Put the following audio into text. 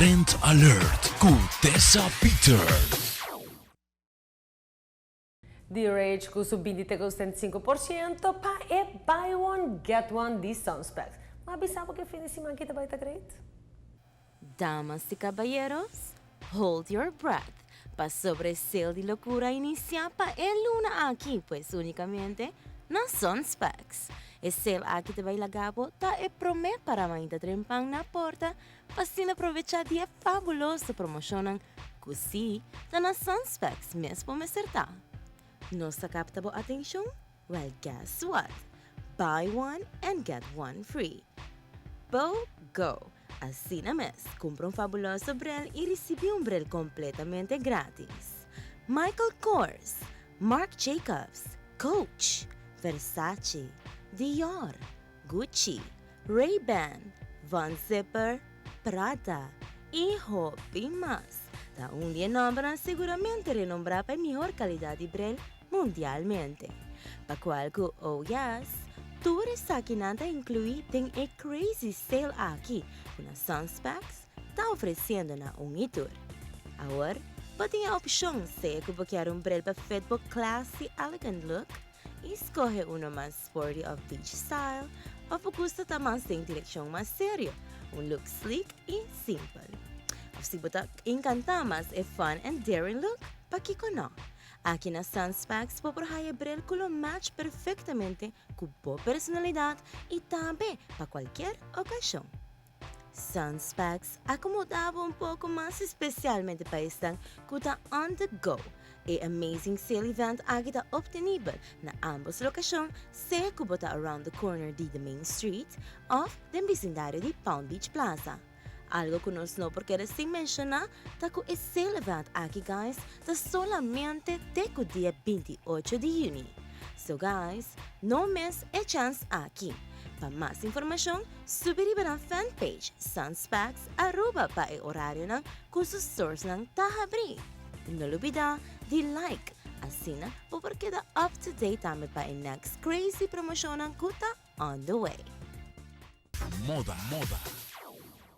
Trend Alert ku Tessa Peters. The Rage ku su 20,5% pa e buy one get one di Sunspecs. Ma avisá ku fin di siman aki tambe ta great. Damas y caballeros, hold your breath. Pasobra e sale di locura a inicia pa e luna aki, pues unicamente na Sunspecs. E sale aki ta bay laga bo ta e prome para mainta trempan na porta pa asina aprovecha di e fabuloso promocion cu si ta na Sunspecs mes bo mester ta. Nos a capta bo atencion? Well, guess what? Buy one and get one free. Bo Go! Asina mes, cumpra un fabuloso bril y ricibi un bril completamente gratis. Michael Kors, Marc Jacobs, Coach, Versace, Dior, Gucci, Ray-Ban, Von Zipper, Prada y hopi mas. Ta un di e nombernan seguramente renombra pa mihor calidad di bril mundialmente. Pa cual cu, oh yes, tur esakinan ta inclui den e crazy sale aki, cu na Sunspecs ta ofreciendo na un y tur. Awor, bo tin e opcion sea cu bo kier un bril pa fit bo classy elegant look y scoge uno mas sporty of beach style, of bo gusta ta mas den direccion mas serio, un look sleek y simple. Of si bo ta encanta mas e fun and daring look, pakico no? Aki na Sunspecs bo por haya bril cu lo match perfectamente cu bo personalidad y tambe pa cualkier ocasion. Sunspecs acomoda bo un poco mas, especialmente pa esnan cu ta on the go. E amazing sale event aki ta obtenibel na ambos locacion, sea cu bo ta around the corner di The Main Street of den vecindario di Palm Beach Plaza. Algo cu nos no por keda sin menciona ta cu e sale event aki, guys, ta solamente te cu dia 28 di juni. So guys, no miss e chance aki. Pa mas informacion, subi riba nan fanpage Sunspecs Aruba pa e horarionan cu su storesnan ta habri. No lubida di like, asina bo por keda up to date tambe pa e next crazy promocionnan cu ta on the way. Moda, moda.